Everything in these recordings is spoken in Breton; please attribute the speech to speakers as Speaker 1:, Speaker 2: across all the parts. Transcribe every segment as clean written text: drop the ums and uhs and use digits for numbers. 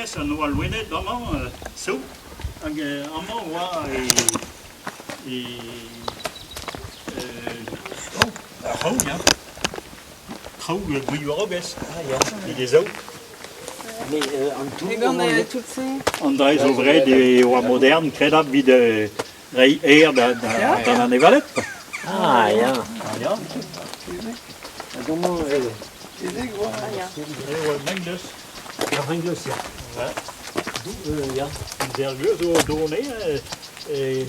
Speaker 1: Memes an oa loened amañ, saout, hag amañ oa e e traoù, ar c'hraou ya. Traoù gwilhorogez,
Speaker 2: Ah ya.
Speaker 1: evit e saout.
Speaker 2: Mais an tour...
Speaker 3: Mais gant tout se...
Speaker 1: An dra zo graet e oa modern, kredabl evit reiñ aer da, da, d'an anevaled.
Speaker 2: Ah ya.
Speaker 1: Ah ya.
Speaker 2: Hag amañ
Speaker 1: E oa mengleuz.
Speaker 2: Ur vengleuz, ya.
Speaker 1: Ouais.
Speaker 2: Ya.
Speaker 1: An dergleuz zo dourne e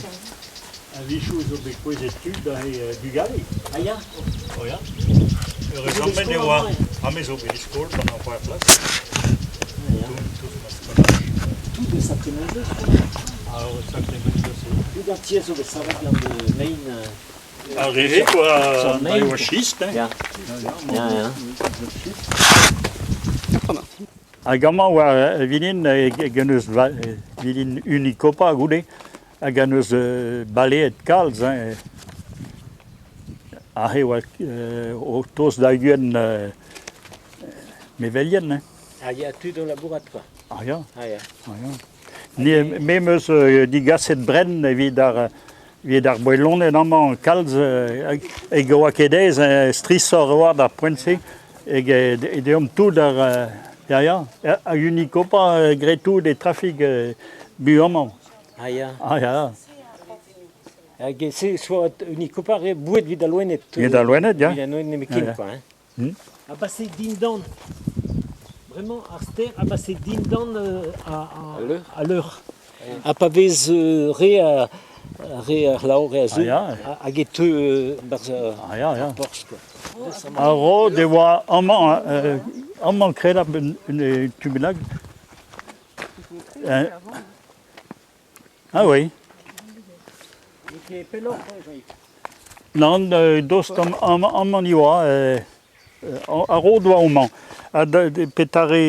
Speaker 1: a-wechoù zo bet kouezhet tud da he bugale.
Speaker 2: Ah ya?
Speaker 1: Oh ya. Heureusement e oa. Ah me zo bet e skol pendant c'hwec'h vloaz.
Speaker 2: Ah ya.
Speaker 1: Tout, tout ma skolaj.
Speaker 2: Tout de sacré mengleuz, quoi.
Speaker 1: Ah, ur sacré mengleuz eo.
Speaker 2: Tout ar tiez zo bet savet gant mein...
Speaker 1: Ar re-se quoi,
Speaker 2: Sur
Speaker 1: an dra e
Speaker 2: mein,
Speaker 1: oa schist, hein.
Speaker 2: Ya.
Speaker 1: Ya,
Speaker 2: Ya, ya.
Speaker 1: Hag amañ oa vilin hag eus vilin Unicopa goude hag en deus baleet kalz hein. Aze oa o tost da ugent mevelien hein.
Speaker 2: Ah ya, tud o labourat quoi.
Speaker 1: Ah ya.
Speaker 2: Ah ya.
Speaker 1: Ah ya. Me 'm eus digaset brenn evit ar evit ar boeloned amañ kalz hag oa ket aes strishoc'h e oa d'ar poent-se hag e deomp tout ar ya ya hag Unicopa graet tout e trafik bu amañ.
Speaker 2: Ah ya.
Speaker 1: Ah ya.
Speaker 2: Hag se soit Unicopa re boued evit al loened.
Speaker 1: Evit al loened, ya.
Speaker 2: Evit al loened nemetken, quoi. Hein.
Speaker 1: Hmm.
Speaker 2: A base dindan. Bremañ ar stêr a base dindan a leur. Ha pa vez re a re a c'hlav, re a zour, hag e teu barzh ar porzh quoi.
Speaker 1: Ar rod e oa amañ, amañ kredabl un tu bennak. Ah oui. Nann, dost amañ e oa, ar rod oa homañ. Ha petare,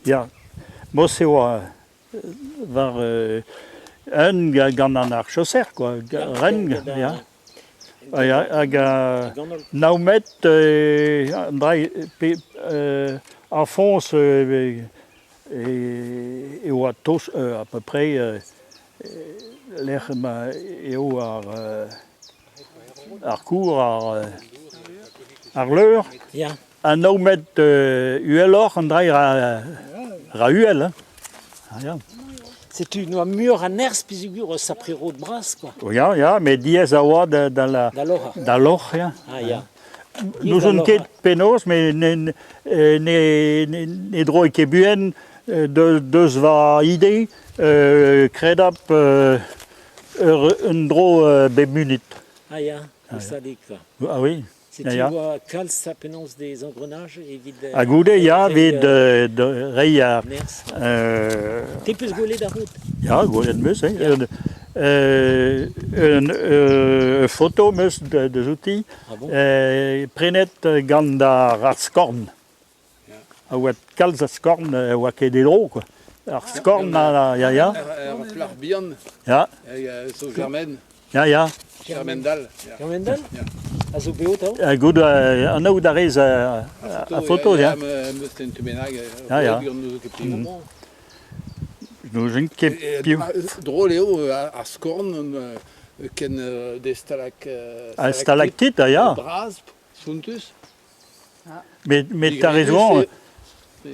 Speaker 1: ya, mod-se oa war un gant an archoser quoi, ren, ya. Hag nav metr an dra pe ar foñs e oa tost à peu près lec'h ma eo ar ar kour ar leur.
Speaker 2: Ya.
Speaker 1: Ha nav metr uheloc'h an dra ra uhel hein. Ah ya.
Speaker 2: Setu n'oa muioc'h a nerzh peogwir ur sapre rod bras quoi.
Speaker 1: Ya, ya, met diaes a oa da, da, la,
Speaker 2: Da loc'hañ.
Speaker 1: da loc'h, ya.
Speaker 2: Ah ya.
Speaker 1: N'ouzon ket penaos, met ne, ne, ne, ne droe ket buan deus va ide, kredabl ur, un dro bep munut.
Speaker 2: Ah ya, sadik quoi.
Speaker 1: Ah oui.
Speaker 2: Setu
Speaker 1: Ya, ya.
Speaker 2: oa kalz penaos des engrenages evit
Speaker 1: Ha goude, ya, evit reiñ ar...
Speaker 2: nerzh. Te peus gwelet ar roud?
Speaker 1: Ya, gwelet 'm eus, hein. Un foto 'm eus deus outi,
Speaker 2: Ah bon?
Speaker 1: prenet gant ar skorn. A oa kalz a skorn, oa ket e dro, quoi. Ar skorn, ya, ya.
Speaker 4: Ur plac'h bihan,
Speaker 1: Ya,
Speaker 4: zo Germaine.
Speaker 1: Ya, ya.
Speaker 4: Germaine Dall.
Speaker 2: Germaine Dall?
Speaker 4: Ya.
Speaker 2: A zo bev atav?
Speaker 1: Goût anaout a rez ar foto, ya.
Speaker 4: Em eus un tu bennak.
Speaker 1: Ya, ya.
Speaker 4: N'ouzon ket piv.
Speaker 1: N'ouzon ket piv.
Speaker 4: Drol eo ar skorn ken des stalak...
Speaker 1: Ar stalactite, ya.
Speaker 4: Bras, spontus.
Speaker 1: Met t'as raison,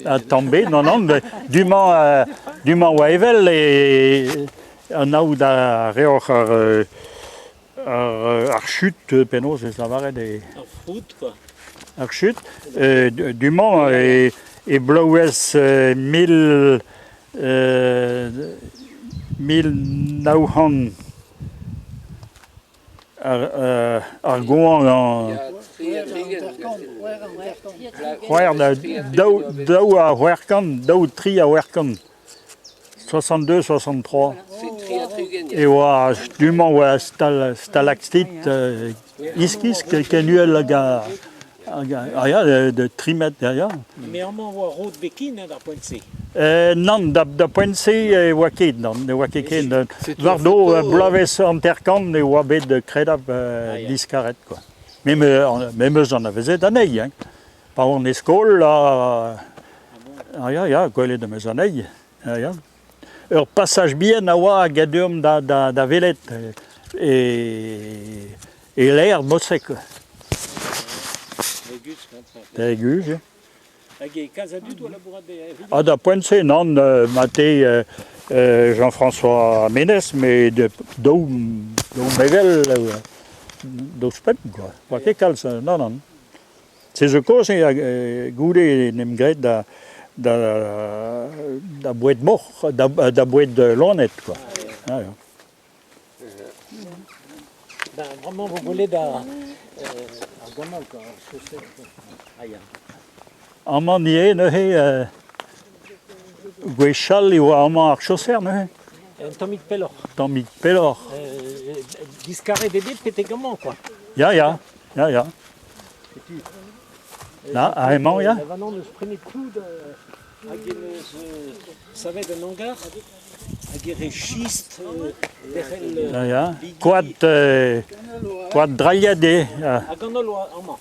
Speaker 1: a tamm bet, non, non, du-mañ du-mañ oa evel e anaout a reoc'h ar ar chut penaos e lavaret e...
Speaker 2: Ar froud, quoi.
Speaker 1: Ar chut, du-mañ e, e bloavezh mil 1900 Ar goañv c'hwec'h daou daou ha c'hwec'h-kant, daou tri ha c'hwec'h-kant. 62, 63. E oa du-mañ oa stalaktit iskis ken uhel hag ah ya, de tri metr, ya, ya.
Speaker 2: Mais amañ oa rod bekin hein, d'ar poent-se.
Speaker 1: Nann, da, da poent-se e oa ket, nann, ne oa ket ken. War-dro bloavezh 50 e oa bet kredabl
Speaker 2: Ah, ya.
Speaker 1: diskaret, quoi. Me me, me 'm eus anavezet anezhi, hein. Pa oan e skol,
Speaker 2: Ah bon.
Speaker 1: Ah ya, ya, gwelet am eus anezhi. Ya, ya. Ur pasaj bihan a oa hag a deuomp da, da, da welet e, e lêr Mosek. Dre guzh, ya.
Speaker 2: Hag e kalz a dud oa labourat evit
Speaker 1: Ah, da poent-se, nann, mate Jean-François Ménez, met daou, daou mevel, daou spenn, quoi. Oa ket kalz, nann, nann. Se zo kaoz eo goude en em graet da da da boued moc'h, da da boued loened quoi. Ah, ya.
Speaker 2: Ben, bremañ vo gwelet ar ar ganol quoi, ar chaoser. Ah ya.
Speaker 1: Amañ ivez neuze gwechall e oa amañ ar chaoser neuze.
Speaker 2: Un tammig pelloc'h.
Speaker 1: Tammig pelloc'h.
Speaker 2: Diskaret eo bet betek amañ quoi.
Speaker 1: Ya, ya, ya, ya. Là, ah, emañ, ya.
Speaker 2: Maintenant, eus prenet tout hag en eus savet un hangar hag e re chist derc'hel
Speaker 1: Ya, ya. Koad, koad drailhet eo.
Speaker 2: Hag an holl oa amañ.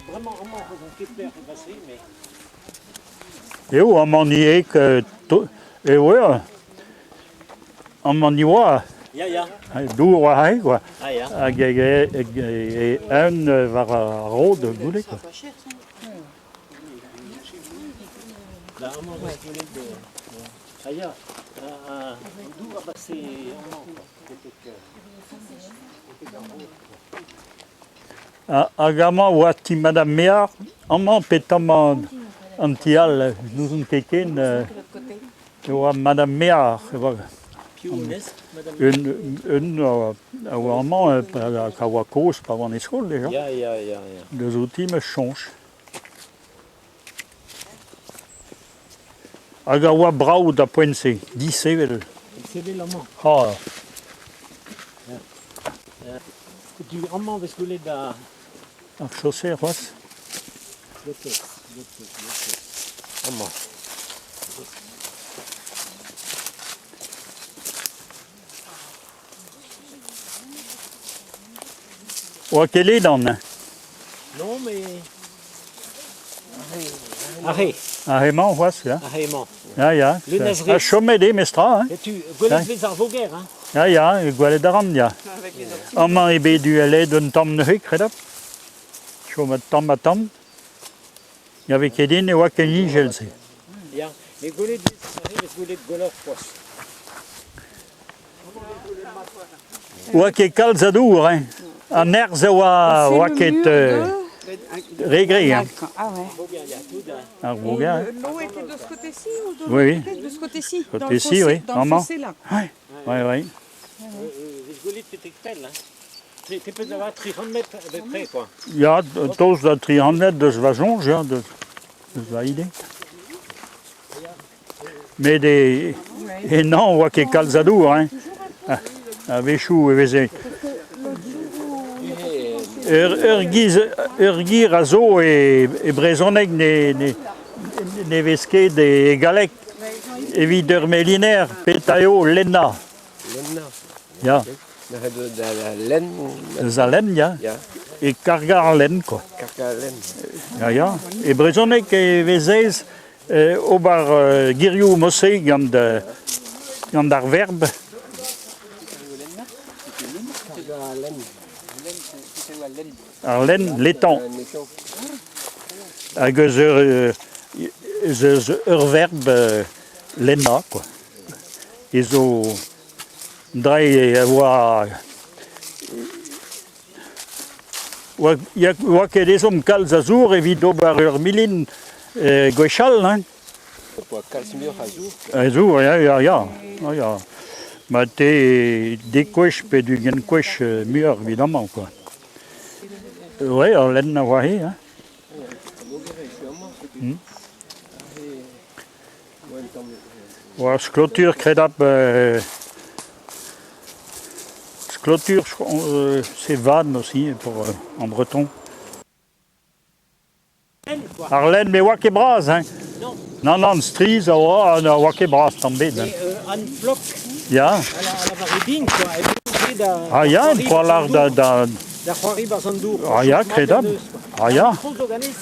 Speaker 2: Bremañ amañ 'vezont ket pec'h e base, mais...
Speaker 1: Eo, amañ ivez, eo, eo. Amañ ni oa.
Speaker 2: Ya, ya.
Speaker 1: Dour oa aze, quoi.
Speaker 2: Ah, ya.
Speaker 1: Hag e eun war ar rod goude, quoi.
Speaker 2: Bah, amañ vez gwelet... Ah ya, an dour a base amañ, quoi. Betek, betek ar rod, quoi.
Speaker 1: Hag amañ oa ti Madame Méard, amañ pe tamm an ti all, n'ouzon ket ken, e oa Madame Méard. E oa
Speaker 2: Piv honnezh, Madame
Speaker 1: Un, un a oa amañ pa oa kozh, pa oan e skol deja.
Speaker 2: Ya, ya, ya, ya.
Speaker 1: Deus outi 'm eus soñj. Hag a oa brav da poent-se, disevel.
Speaker 2: Disevel amañ.
Speaker 1: Ha.
Speaker 2: Du amañ 'vez gwelet da...
Speaker 1: Ar chaoser c'hoazh.
Speaker 2: Lotez, lotez, lotez. Amañ.
Speaker 1: Oa ket ledan.
Speaker 2: Non, mais... Ar re.
Speaker 1: Ar re-mañ c'hoazh, ya.
Speaker 2: Ar re-mañ.
Speaker 1: Ya, ya.
Speaker 2: Le Nazareth.
Speaker 1: Ha chomet eo mestra, hein.
Speaker 2: Et tu, gwelet vez ar voger, hein.
Speaker 1: Ya, ya, gwelet a ran, ya. Amañ eo bet uhelet un tamm neuze, kredabl. Chomet tamm ha tamm. N'y avait ket din e oa ken ijel-se.
Speaker 2: Ya, met gwelet vez, ar re vez gwelet gwelloc'h c'hoazh.
Speaker 1: Oa ket kalz a dour, hein. An nerzh a oa, oa ket re gre. Hein.
Speaker 3: Ah ouais.
Speaker 1: Ar voger, hein.
Speaker 3: L'eau était de ce côté-ci ou de
Speaker 1: Oui,
Speaker 3: l'autre côté? De ce côté-ci, dans le
Speaker 1: Côté-ci,
Speaker 3: fossé,
Speaker 1: oui,
Speaker 3: dans le
Speaker 1: maman.
Speaker 3: fossé là.
Speaker 1: Oui, oui, oui.
Speaker 2: Vez gwelet betek pell, hein. Te peus da 300 mètres à peu près, quoi.
Speaker 1: Ya, tost da 300 mètres deus va soñj, ya, deus, deus va ide. Met e, e nañ oa ket kalz a dour, hein. A-wechoù e veze... Ur, ur, giz, ur gir a zo e, e brezhoneg ne, ne, ne vez ket e galleg evit ur meliner, petra eo lennañ.
Speaker 5: Lennañ.
Speaker 1: Ya.
Speaker 5: Da lenn.
Speaker 1: Eus al lenn, ya.
Speaker 5: Ya.
Speaker 1: E kargañ al lenn, quoi.
Speaker 5: Kargañ al lenn.
Speaker 1: Ya, ya. E brezhoneg e vez aes ober girioù mod-se gant, gant ar verb. Ar lenn, l'étang. Hag eus ur, eus ur verb lennañ, quoi. E zo dre e oa oa ket ezhomm kalz a zour evit ober ur milin gwechall, hein.
Speaker 5: Oa kalz muioc'h a zour.
Speaker 1: A zour, ya, ya, ya. Ah, ya. Ma te dek kwech pe ugent kwech muioc'h evit amañ, quoi. Ouais, al lenn a oa he, hein. Oa sklotur kredabl sklotur c'est vanne aussi pour en breton. Ar lenn ne oa ket bras, hein.
Speaker 2: Non.
Speaker 1: Nann, nann, strizh a oa, na oa ket bras tamm bet.
Speaker 2: Mais Anne Floch,
Speaker 1: Ya.
Speaker 2: a la, a lavare din, quoi. E da,
Speaker 1: Ah ya, en poalar da, da...
Speaker 2: Da c'hoari barzh an dour.
Speaker 1: Ah ya, kredabl. Ah ya.
Speaker 2: Tro zo ganez.